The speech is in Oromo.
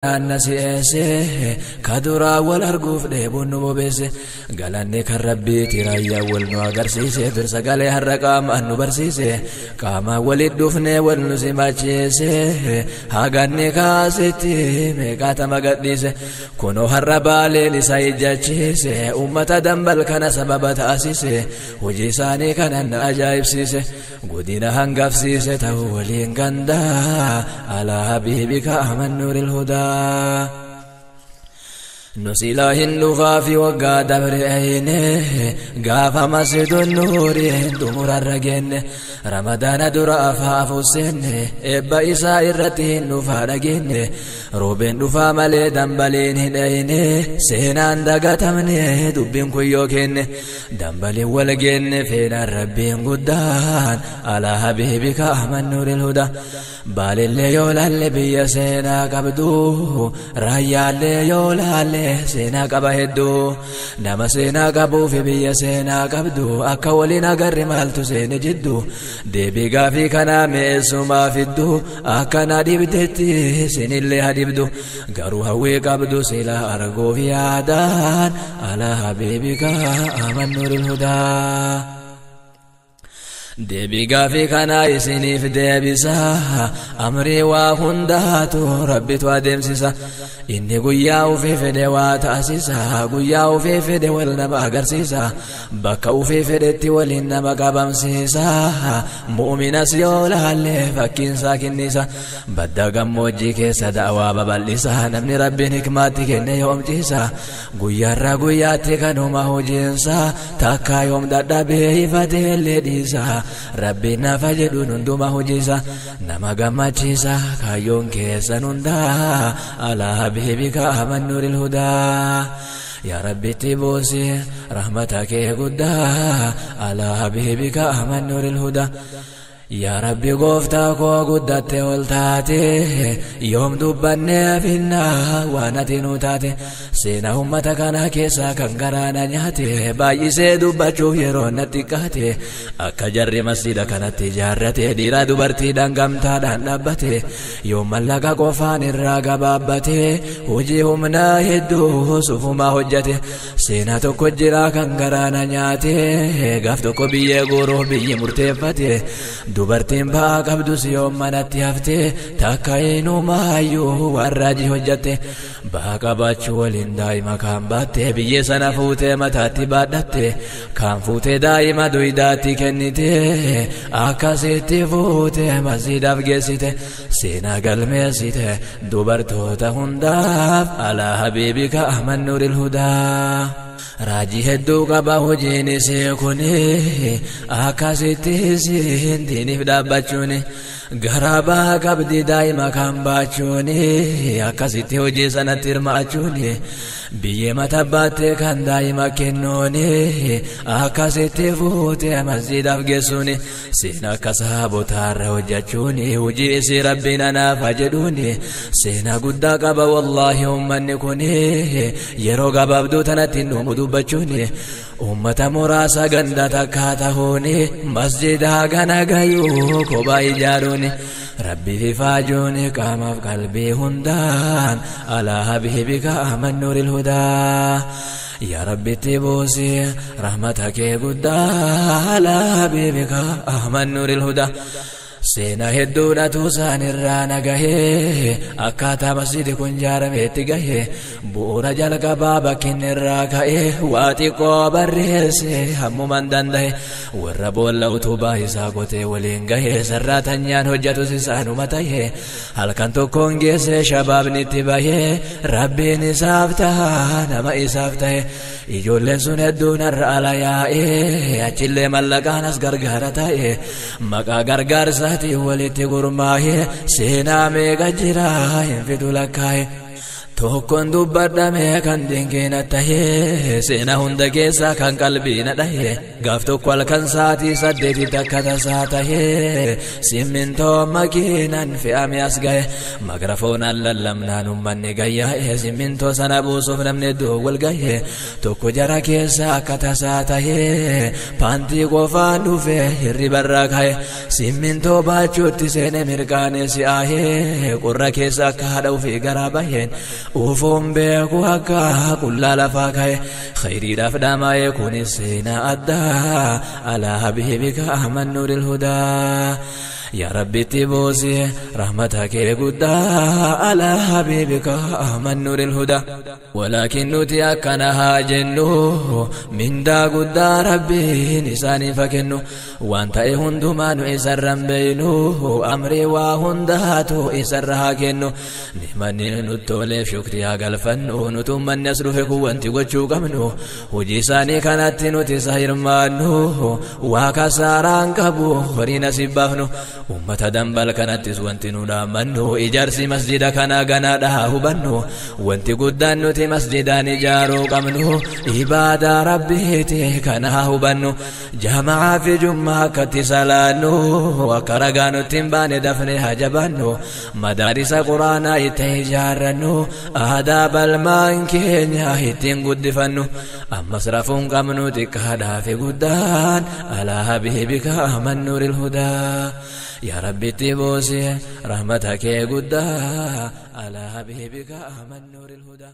Nasi'eesse kaduraa wal arguuf dheebuun nu bobeesse galanni kan rabbiiti raayyaa wal nu agarsiise birsagalee har'a qaamaan nu barsiise qaamaan walit dhufnee wal nu simachiise haganni kaasitti meeqaatama gadhiise kunoo har'a baaleen isa ijjachiise ummata dambal kana sababa taasise hojii isaanii kanan na ajaa'ibsiise godina hangafsiise ta'uu waliin gandaa alaa habiibika aman nuuril hudaa. Nusilaa hin dhufaa fi waggaa dabre ayine gaafa masjidun nuuri xumurarra geenne ramadaana dura afaafu seenne eebba isaa irratti hin dhufaa dhageenne roobeen dhufaa malee dambaliin hin ayine seenaan dagatamne dubbiin kun yoo kenne dambaliin wal geenne feenaan rabbiin guddaan alaa habiibika aman nuuril hudaa. Baalillee yoo laalle biyya seenaa qabdu raayyaallee yoo laalle seenaa qaba hedduu nama seenaa qabuufi biyya seenaa qabdu akka waliin agarre maaltu seene jiddu deebii gaafii kanaa mi'eessumaa fiddu akka na dhibdetti sinillee hadibdu garuu hawwii qabdu sila arguuf yaadaan alaa habiibika aman nuuril hudaa. Deebii gaafii kanaa isiniif deebisa amrii waa hundaatu rabbitu adeemsisa inni guyyaa ufii fedhe waa taasisa guyyaa ufii fedhe wal nama agarsiisa bakka ufii fedhetti waliin nama qabamsiisa mu'minas yoo laalle fakkiinsaa kinnisa badda gammoojjii keessa da'awaa babal'isa namni rabbiin hikmaatti kenne yoomciisa guyyaarraa guyyaatti kanuma hojiinsa takkaa yoom dadhabee ifatee illee dhiisa. Rabbiin nafa jedhuun hunduma hojiisa nama gammachiisa kaayyoon keessan hundaa alaa habiibika aman nuuril hudaa. Yaa Rabbitti buusi rahmata kee guddaa alaa habiibika aman nuuril hudaa. Yaa Rabbi gooftaa koo guddatte ol taate yoom dubbannee finnaa waan ati nu taate seenaa ummata kanaa keessaa kan garaana nyaate baay'isee dubbachuuf yeroo natti qaate akka jarri masjida kanatti ijaarrate dhiira dubartiidhaan gamtaadhaan dhaabbate yoom mallaqa qofaan irraa gabaabbate hojii humnaa hedduu sufumaa hojjate seenaa tokko jira kan garaana nyaate gaaf tokko biyyee guuruuf biyyi murteeffate. Dubartiin ba'aa qabdus yoom manatti hafte takka inumaayyuu waan raajii hojjatte ba'aa qabaachuu waliin daa'ima kaan baatte biyyee sana fuutee mataatti baadhatte kaan fuutee daa'ima duydaatti kennite akkasitti fuutee masjiidaaf geessite seenaa galmeessite dubartoota hundaaf alaa habiibika aman nuuril hudaa. Raajii hedduu qaba hojiin isii kuni akkasitti isiin diiniif dhaabbachuuni garaa ba'aa qabdi daa'ima kan baachuuni akkasitti hojii sanatti hirmaachuuni biyyee mata baattee kan daa'ima kennuuni akkasitti fuutee masjiidaaf geessuuni seenaa akka sahaabotaarra hojjechuuni hojii isii rabbiin anaaf jedhuuni seenaa guddaa qaba wallaahi ummanni kuni yeroo gabaabduu tanatti hin dhumu dubbachuuni ummata muraasa ganda takkaa tahuuni masjida gana gayuu kophaa ijaaruuni rabbii fi faajuuni qaamaaf qalbii hundaan alaa habiibika aman nuuril hudaa. Yaa Rabbitti buusi rahmata kee guddaa alaa habiibika aman nuuril hudaa. Seenaa hedduudhatu isaan irraa nagahee akkaataa masjidi kun ijaarameetti gahee bu'uura jalqabaa bakki irraa ka'ee waa xiqqoo barreesse hammuman danda'e warra boolla utubaa isaa qotee waliin gahee sarraa tanyaan hojjetus isaanuma ta'e halkan tokkoon geesse shabaabni itti bahee rabbiin isaaf ta'a nama isaaf ta'e ijoolleen sun hedduun har'a ala yaa'ee achillee mallaqaan as gargaara ta'e maqaa gargaarsa walitti gurmaa'ee seenaa meeqa jira hin fidu lakkaa'e. Tokkoon dubbadhame kan dinqiina tahee seenaa hunda keessaa kan qalbiina dhahe gaaf tokko halkan sa'aatii 8 akka tasaa tahee simmintoo makiinaan fe'ame as gahe makrafoonaan lallabnaan uummanni gayyaa'e simmintoo sana buusuuf namni iddoo wal gahe tokko jara keessa akka tasaa tahee paantii qofaan dhufe hirribarraa ka'e simmintoo baachuutti seene mirqaanee si'aahee qorra keessa akka haadha ofii garaa baheen ufuun beeku akka qullaa lafaa ka'e khayriidhaaf dhamaa'e kunis seenaa addaa alaa habiibika Ahmad Nuuril Hudaa. Yaa Rabbitti buusi rahmata kee guddaa alaa habiibika Ahmad Nuuril Hudaa. Walaakin nuti akkana haa jennu mindaa guddaa Rabbiin isaaniif haa kennu waan ta'e hundumaa nu isarra hin beeynu amrii waa hundaatu isarra haa kennu nimanni nutti toleef shukrii haa galfannu nuti uummanni as dhufe kun wanti gochuu qabnu hojii isaanii kanatti nuti isa hirmaannu waa kasaaraan qabu horiin asii baafnu ummata dambal kanattis wanti nu dhaammannu ijaarsi masjida kanaa ganaadha hubannu wanti guddaan nuti masjidaan ijaaruu qabnu ibaadaa rabbiiti kana hubannu jamaa fi jummaa akkatti salaannu akka ragaa nutti hin baane dafne haa jabaannu madaarisa quraanaa itti ijaarrannu aadaa balmaan keenya ittiin guddifannu ammas rafuun qabnu xiqqaadhaa fi guddaan alaa habiibika Ahmad Nuuril Hudaa. Yaa Rabbitti buusi rahmata kee guddaa alaa habiibika Ahmad Nuuril Hudaa.